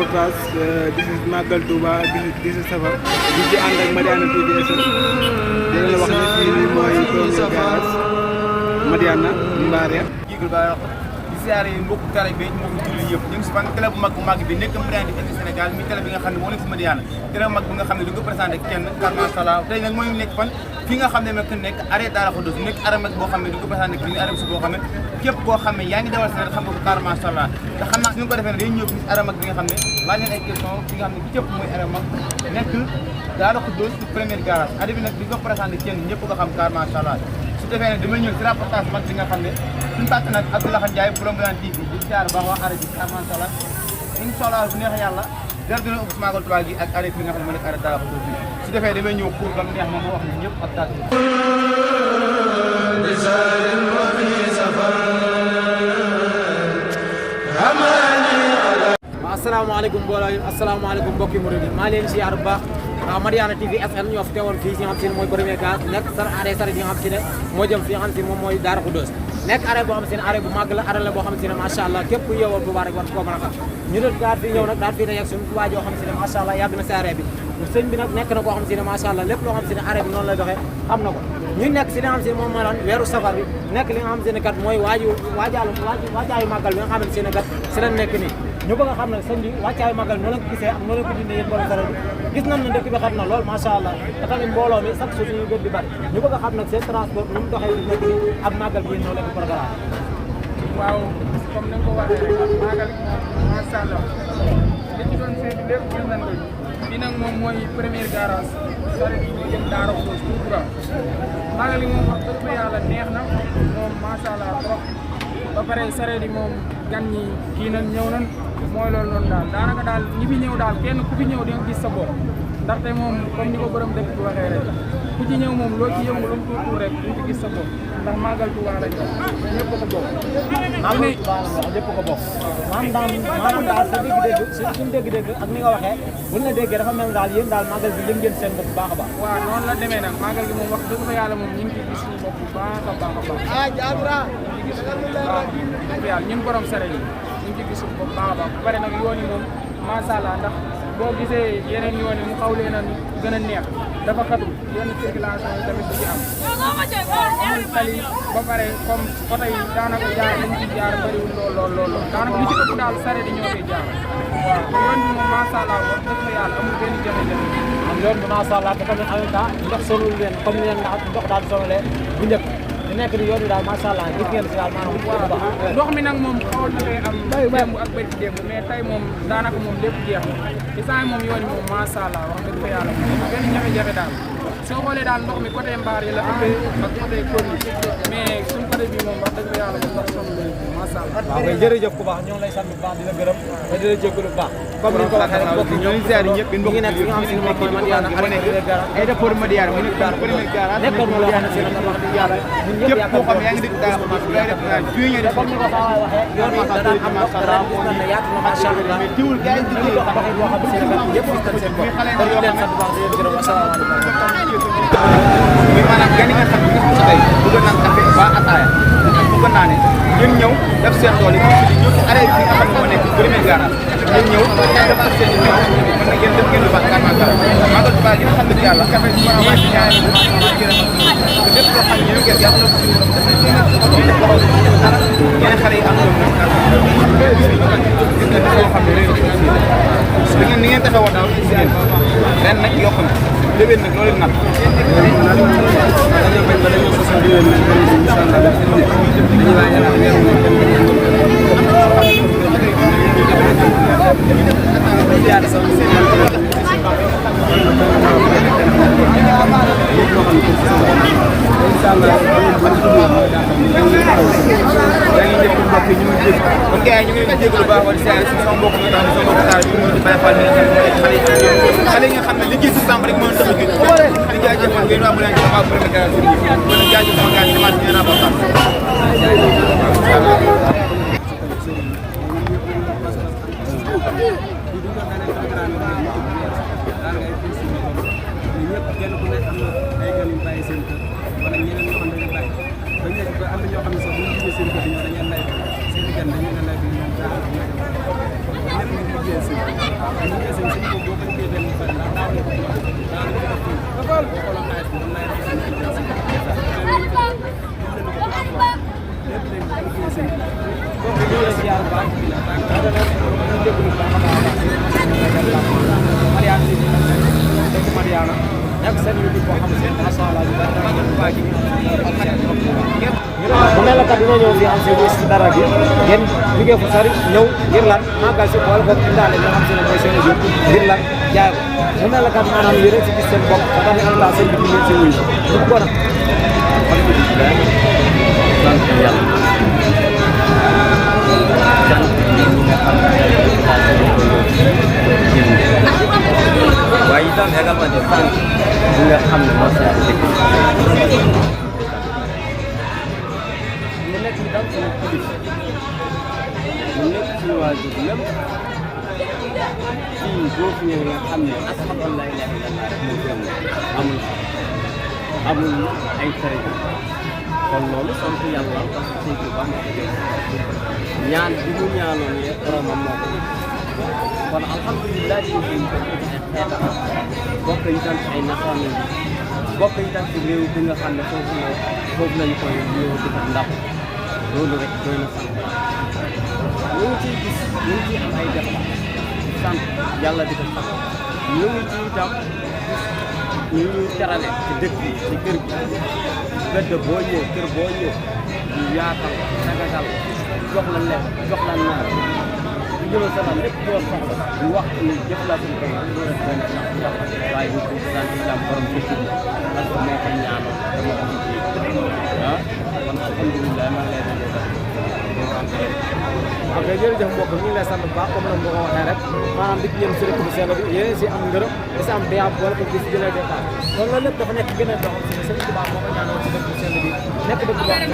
reportage this is Magal Touba this is Safar di ci ànd ak Madiyana TV di leen wax ne fii mooy premier garage Madiyana Mbaria siyaare yi mbokku tare bi mbokku julli yëpp ñu ngi si fan télé bu mag bi nekk Madiyana TV ci Sénégal mi télé bi nga xam ne moo nekk si Madiyana télé bu mag bi nga xam ne du ko présenté kenn car machallah tey nag mooy nekk fan fi nga xam ne nekk arrêt Daara Khoudoss nekk arrêt mag boo xam ne du ko présenté fi arrêt si boo xam ne képp koo xam ne yaa ngi dawal Sénégal xam nga ko car machallah te xam naa suñu ko defee ne day ñëw fi arrêt mag bi nga xam ne laaj leen ay question fi nga xam ne képp mooy arrêt mag nekk Daara Khoudoss ci premier garage arrêt bi nag di ko présenté kenn ñëpp ko xam car machallah su defee ne damay ñëw si reportage mag bi nga xam ne suñu tàtt nag Abdoulaye Ndiaye borom Madiyana TV di siyaar baax waa arrêt bi macha allah incha allah bu neex yàlla dara dina ëpp Magal Touba gi ak arrêt bi nga xam ne moo nekk arrêt Daara Khoudoss bi su defee damay ñëw pour ba mu neex moom moo wax ne ñëpp ak tàtt asalaamaaleykum mbooloo yi asalaamaaleykum mbokki murid yi maa leen siyaar bu baax Madiyana TV SN ñoo fi teewoon fii si nga xam si ne mooy premier garage nekk arrêt saret yi nga xam si ne moo jëm fi nga xam si ne moom mooy Daara Khoudoss nekk arrêt boo xam si ne arrêt bu màgg la arrêt la boo xam si ne macha allah képp ku yeewoo Touba rek war koo mën a xam ñu doon daal fi ñëw nag daal fii dajeeg suñu Touba joo xam si ne macha allah yàgg na si arrêt bi sëñ bi nag nekk na koo xam si ne macha allah lépp loo xam si ne arrêt bi noonu lay doxee xam na ko ñu nekk si li nga xam si ne moom moo doon weeru safar bi nekk li nga xam si ne kat mooy waajaayu màggal bi nga xamante si ne kat si lañ nekk nii ñu bëgg a xam nag sëñ bi wàccaayu màggal noo leen ko gisee ak noo leen ko dindee yéen borom saret bi gis nañ ne dëkk bi xat na lool macha allah te tamit mbooloo mi chaque jour ñu gën di bari ñu bëgg a xam nag seen transport nu mu doxee nekk nii ak màggal bi noo leen ko programme waaw comme ni nga ko waxee rek màggal macha allah li ci doon seeti lépp gis nañ ko fii nag moom mooy premier garage saret yi jëm Daara Khoudoss tout droit màggal yi moom wax dëgg fa yàlla neex na moom macha allah trop ba pare saret yi moom gan ñi kii nañ ñëw nañ mooy loolu noonu daal daanaka daal ñi fi ñëw daal kenn ku fi ñëw di nga gis sa bopp ndaxte moom comme ni ko borom dëkk bi waxee rek ku ci ñëw moom loo ci yëngu lu mu tuuti rek du ci gis sa bopp ndax Magal Touba lañ ko ñëpp ko bokk. ñëpp ko bokk maanaam daal sa dégg-dégg suñu dégg-dégg ak ni nga waxee buñ la déggee dafa mel daal yéen daal Magal bi lim ngeen seen bopp bu baax a baax. waaw noonu la demee nag Magal gi moom wax dëgg fa yàlla moom ñu ngi ciy gis suñu bopp bu baax a baax a baax. ñu ngi gis waaw yàlla ñun borom sare yi ñu ngi gis suñu bopp baax a baax bu pare nag yoon yi moom macha allah ndax boo gisee yeneen yoon yi mu xaw leen a gën a neex dafa xatu yenn circulation yi tamit du ci am amul tali ba pare comme oto yi daanaka jaar liñ ci jaar bëriwul lool daanaka li ci ëpp daal saret yi ñoo koy jaar waaw yoon bi moom macha allah wax dëgg fa yàlla amul benn jafe-jafe am yoon bi macha allah te tamit en même temps ndox sonul leen comme ni leen ndox daal sonalee bu njëkk di nekk di yoon bi daal macha allah gis ngeen si daal maanaam waaw ndox mi nag moom xawoon na fee am démb ak bëri démb mais tey moom daanaka moom lépp jeex na ci saa yi moom yoon yi moom macha allah wax dëgg fa yàlla moom benn jafe-jafe daal soo xoolee daal ndox mi côté mbaar yi la ëppee ak côté kër yi mais suñu côté bi moom wax dëgg fa yàlla moom ndox sonn nañu macha allah. waaw kay jërëjëf ku baax ñoo ngi lay sant bu baax di la gërëm te di la jégalu bu baax comme ni ko waxee rek mbokk yi ñoo ngi ziar ñëpp ñu ngi nekk fi nga xam si ne mooy Madiyana aéroport Madiyana mu nekk premier garage nekkoon na loo xam ne si ne wax dëgg yàlla ñun ñëpp képp koo xam ne yaa ngi dëkk Daara Khoudoss lay def naan juillet comme ni ko saa waay waxee yoon yi da daan am ndox te ren gis nañ ne yaatu na macha allah mais teewul gars yi ñu dox doxin boo xam ne si ne kat ñëpp gis nañ seen bopp kon ñu leen sant bu baax di leen gërëm asalaamaaleykum muy maanaam gan yi nga xam ne nga xam tey bëgg naan café ba ataaya bëgg naa ne ngeen ñëw def seen doole ñëw ci arrêt bi nga xam ne moo nekk premier garage ngeen ñëw def ko seen ñëw mën na ngeen def ngeen lu baax Magal Touba gi nga xam ne yàlla café bi ma ci ñaay lépp loo xam ne ñëw ngeen yàlla ko suñu borom defal yeneen xale yi am ñoom nag gis nga loo xam ne réew da ngeen ni ngeen taxawoon daaw ci ren nag yokk na déwén nag loolu nag kon gars yi ñu ngi leen di jégalu baax wala si sama mbokk mi nga xam ne sama mbokk taal bi ñu ngi Baye Fall mi nga xam ne xale yi nga xam ne liggéey si sàmm rek moo tax a gën xale jaajëfal ngeen waa mu leen jox waa premier garage kon nag jaajëfal gars yi demaat ñu rapportage kenn ku nekk am na ay gan yu bàyyi seen kër wala ñeneen ñoo xam ne dañuy bàyyi ba nekk ba am na ñoo xam ne sax bu ñu jógee seen kër ñoo dañuy lay seen i gan dañuy lay bi ñoom daal ba nekk ñu liggéey si nekk seen YouTube boo xam ne macha allah ñu bari dara ñu baax mu mel ne kat dina ñëw fii am si si dara gi ngeen jógee fu sori ñëw ngir lan màggal si boole ko indaale ñoo xam si ne mooy seen jur ngir lan jaay ko mu mel ne kat maanaam yéen a si gis seen bopp ba tax ne am naa seen bi ngeen si wuyu ñu ko nag sant yàlla sant ñi nga xam ne waaye itam également de sant ñi nga xam ne moo si dëkk ñu nekk itam suñu kilifa ñu nekk suñu waajur même fii boo fi ñëwee nga xam ne ashhadu an laa ilaaha illallaah rek moo fi amul ay sëriñ kon loolu sant yàlla parce que sëñ Tuubaa moo ko jël ñaan bi mu ñaanoon ye boromam moo ko kon alhamdulilah di ñu ko ci ay xeetam bokk itam ci ay nasaraan yi bokk itam ci réew bi nga xam ne foofu lañu koy ñëw di ko ndax loolu rek doy na sant ñu ngi ciy gis ñu ngi ciy am ay def sant yàlla di ko sant ñu ngi ci itam ñu ñuy terale ci dëkk bi ci kër gi gëdd boo ñëw kër boo ñëw di yaatal sagagal jox la lekk jox la naan di jël sama lépp loo soxla di wax ni jëf la suñu borom loolu rek doy na sax waaye ñu ko sant itam borom dëkk bi parce que moo ko ñaanal dama ko ci ah kon alhamdulilah maa ngi lay ok jërëjëf mbokk ñu ngi lay sant bu baax comme ni ma ko waxee rek maanaam di ñëm si dëkk bu sell bi yéen si am ngërëm di si am béyaab wala ko gis jëlee départ kon loolu lépp dafa nekk gën a doxal si Sëriñ Tuubaa moo ko ñaanoon si dëkk bu sell bi nekk dëkk boo xam ne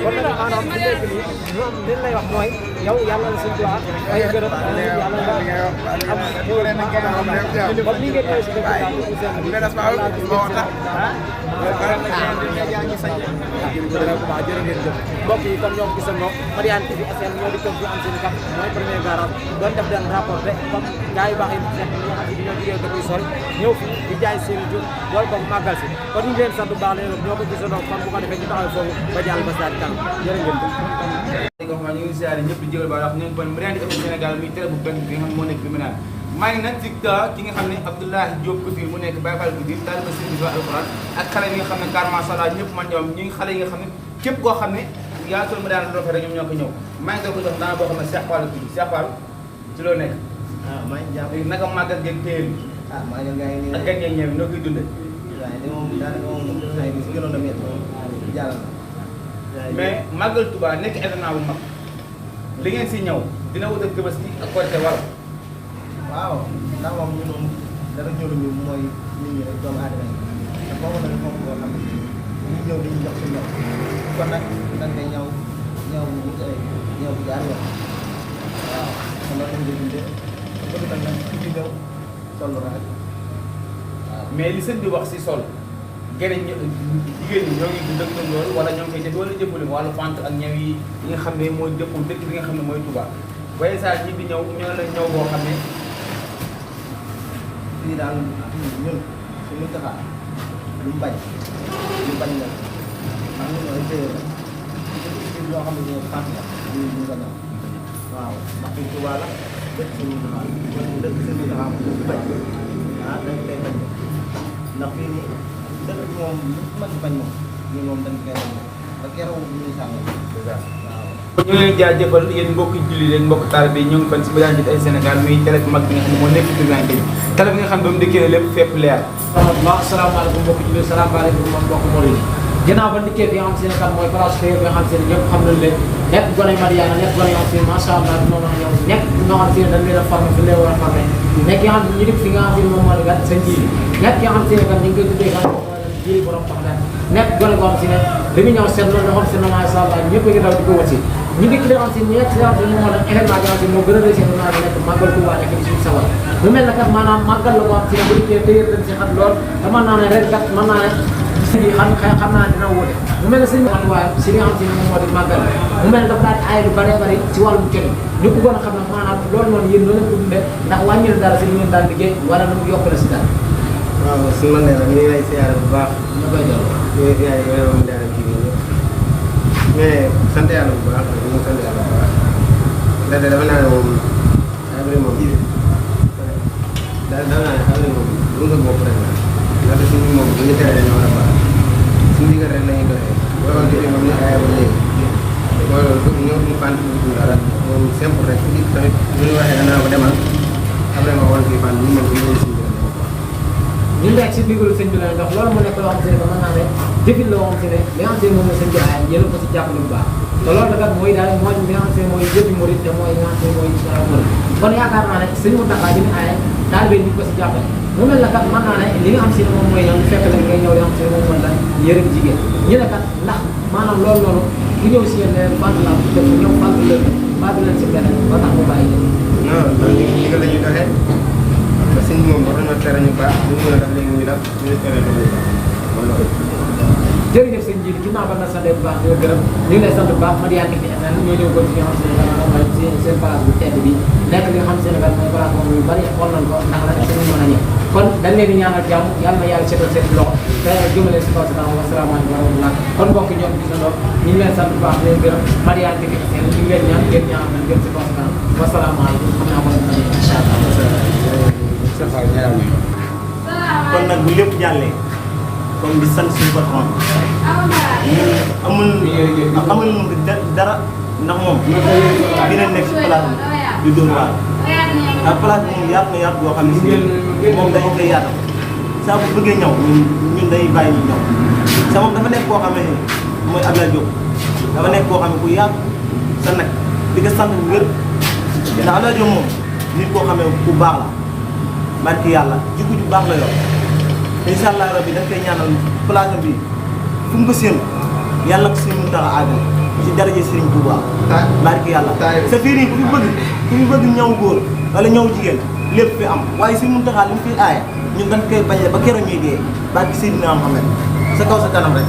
kon nag maanaam fi nekk nii ñoom li lay wax mooy yow yàlla na Sëriñ Tuubaa ay ngërëm yàlla nga am kon ni ngeen ñëwee si dëkk bu sell bi jërë ngeen jëf mbokk yi kon ñoom gisandoo Madiyana TV SN ñoo di toog fi am seen kat mooy premier garage doon def den rapporté comme gars yu baax yi nekk ñi nga xam ne dañoo jógee dëkk yu sori ñëw fi di jaay seen i jur loolu comme màggal si kon ñu ngi leen sant bu baax leen ñoo ko gisandoo kon bu ko defee ñu taxaw foofu ba jàll ba saa di kanam jërë ngeen jëf ñu ngi ziare ñëpp di jégal ba wax ñu bon Madiyana TV Sénégal muy télé bu benn bi nga xam moo nekk bi mu naan maa ngi nag ci ki nga xam ne Abdoulaye Diop Couture mu nekk Baye Fall Couture daal ba sëriñ bi alxuraan ak xale yi nga xam ne car macha Allah ñëpp man ñoom ñi xale yi nga xam ne képp koo xam ne yaa sol Madiyana dofe rek ñoom ñoo ko ñëw maa ngi doon ko jox dana boo xam ne Cheikh Fall tudd Cheikh Fall ci loo nekk maa ngi jàpp naka màggal geeg téye bi maa ngi gaa ngi ak gan yeeg ñëw noo koy dundee waaye de moom daanaka moom ay si gënoon a métti moom jàll na mais màggal Touba nekk événement bu mag li ngeen si ñëw dina wut ak Tabaski ak Korité war waaw ndax moom ñu moom dara ñëwlu ñu mooy nit ñi rek doomu aadama yi te foofu nag foofu boo xam ne ñu ñëw dañuy jox suñu ñëw kon nag dañ koy ñëw ñëw bu jaar yoon waaw kon nag dañ koy dundee bëgg nañ nag ku ci ñëw sol lu rafet waaw mais li sëñ bi wax si sol gëriñ jigéen ñi ñoo ngi dëkk loolu wala ñoo ngi koy def wala jëppale wàllu pente ak ñëw yi nga xam ne mooy dëppul dëkk bi nga xam ne mooy Touba waaye saa ñi bi ñëw ñoo la ñëw boo xam ne fii daal ñun suñu taxaar lu mu bañ la xam nga mooy téye la ci loo xam ne ñoo fànn la ñu ko def waaw ndax fii Touba la dëkk suñu taxaar dëkk suñu taxaar moom du bañ ah dañ koy bañ ndax fii nii dëkk bi moom lu mën bañ moom ñun moom dañ koy bañ ba keroog ñuy sànni waaw ñu ngi leen jaajëfal yéen mbokki julli leen mbokk taalibe yi ñu ngi fan si Madiyana TV Sénégal muy télé bu mag bi nga xam ne moo nekk présenté bi télé bi nga xam ne ba mu dikkee lépp fépp leer waaw asalaamaaleykum mbokki julli salaamaaleykum moom mbokk Mouride ginnaaw ba ndikkee fi nga xam si ne kan mooy place bi nga xam si ne ñëpp xam nañ leen nekk gone Madiyana nekk gone yoo xam si ne macha allah ñoo mën a ñëw nekk ñoo xam si ne dañ leen a formé fi leen war a formé nekk yi nga xam ne ñu dëkk fi nga xam si ne moom moo di gat sa njiili nekk yi nga xam si ne kan ñu ngi koy tuddee kan jiili borom tax leen nekk gone goo xam si ne li mu ñëw seet loolu xam si ne macha allah ñëpp a ngi daw di ko wasi ñu ngi li nga xam si ne ci xam si ne moo tax événement bi nga xam si moo gën a réussir naa di nekk màggal Touba nekk ci suñu sawar mu mel ne kat maanaam màggal la boo xam si ne bu dikkee téyër dañ si xat lool te mën naa ne ren kat mën naa ne si bi xam naa dina wóote mu mel ne sëñ bi waaye si li nga xam si ne moom moo di màggal mu mel ne dafa daal ay lu bëree bëri ci wàllum cëli ñu ko gën a xam ne maanaam loolu noonu yéen loolu ko dundee ndax wàññi na dara si li ngeen daan liggéey wala nu mu yokk la si dara waaw su ma nee la ñu ngi lay siyaare bu baax ñu koy jël ñu ngi siyaare yow moom daal kii bi mais sant yàlla bu baax ñu ngi sant yàlla bu baax ndax dafa naa ne moom affaire moom dafa naa ne affaire moom lu nga bopp rek la ndaxte suñu moom bu ñu teree dañoo war a baax suñu digal rek la ñuy doxee boo xam ne moom ñu aaya ba léegi mooy loolu ñëw ñu fànn ñu dara moom simple rek nit tamit bu ñu waxee danaa ko demal après nga xool fii fànn ñu moom ñu ngi suñu ñu nekk si ndigalu sëñ bi la dox loolu mu nekk loo xam si ne mën naa ne jëfin la xam si ne li nga xam si ne moom la sëñ bi aaya jëlal ko si jàppale bu baax te loolu nag mooy daal mooy li nga xam si ne mooy jëfi murit te mooy li nga xam si ne mooy murit kon yaakaar naa ne sëñ Mountakha di aaya taalibe ñu ko si jàppale mu mel na kat mën naa ne li nga xam si ne moom mooy ñoom fekk la ngay ñëw li nga xam si ne moom mooy la yërëm jigéen ñu ne kat ndax maanaam loolu noonu bu ñëw si yéen leen fànn la def ñëw fànn leen fànn leen si benn ba tax mu bàyyi leen non loolu ndigal la ñuy doxee ba sëñ moom war nañoo tere ñu baax lu ñu mën a def léegi ñu def ñu tere lu ñu baax mooy loolu jërëjëf sëñ Djily ginnaaw ba nga sant bu baax di la gërëm ñu ngi lay sant bu baax Madiyana TV SN ñoo ñëw kon fi nga xam si ne moom mooy seen place bu tedd bi nekk li nga xam si ne mooy place moom yu bari xool nañ ko ndax nag suñu mën a ñëw kon dañ leen di ñaanal jàmm yàlla na yàlla seetal seen loxo te jëmale si kaw si kanam wasalaamaaleykum wa rahmatulah kon mbokk ñoom gisandoo ñu ngi leen sant bu baax di leen gërëm Madiyana TV SN ñu ngi leen ñaan ngeen ñaanal nañ gën si kaw si kanam wasalaamaaleykum xam naa ko incha allah kon nag bu lépp jàllee comme di sant suñu patron ñun amul dara ndax moom dina nekk si place bi du dóor waar ak place bi moom yaatu na yaatu boo xam ne si moom dañu koy yaatal saa bu bëggee ñaw ñun dañuy bàyyi ñu ñaw sa moom dafa nekk koo xam ne mooy Abdoulaye Diop dafa nekk koo xam ne ku yaatu sa nag di ko sant bu wér ndax Abdoulaye Diop moom nit koo xam ne ku baax la barki yàlla jikko ju baax la yor incha allah rabbi dañ koy ñaanal place bi fu mu ko séen yàlla ko suñu Mountakha àggal ci daraje Serigne Touba. barki yàlla sa fii nii ku fi bëgg ñaw góor wala ñaw jigéen lépp fi am waaye suñu Mountakha li mu fi aaya ñun dañ koy bañ ba keroog ñuy dee barki Seydina Mohamed sa kaw sa kanam rek.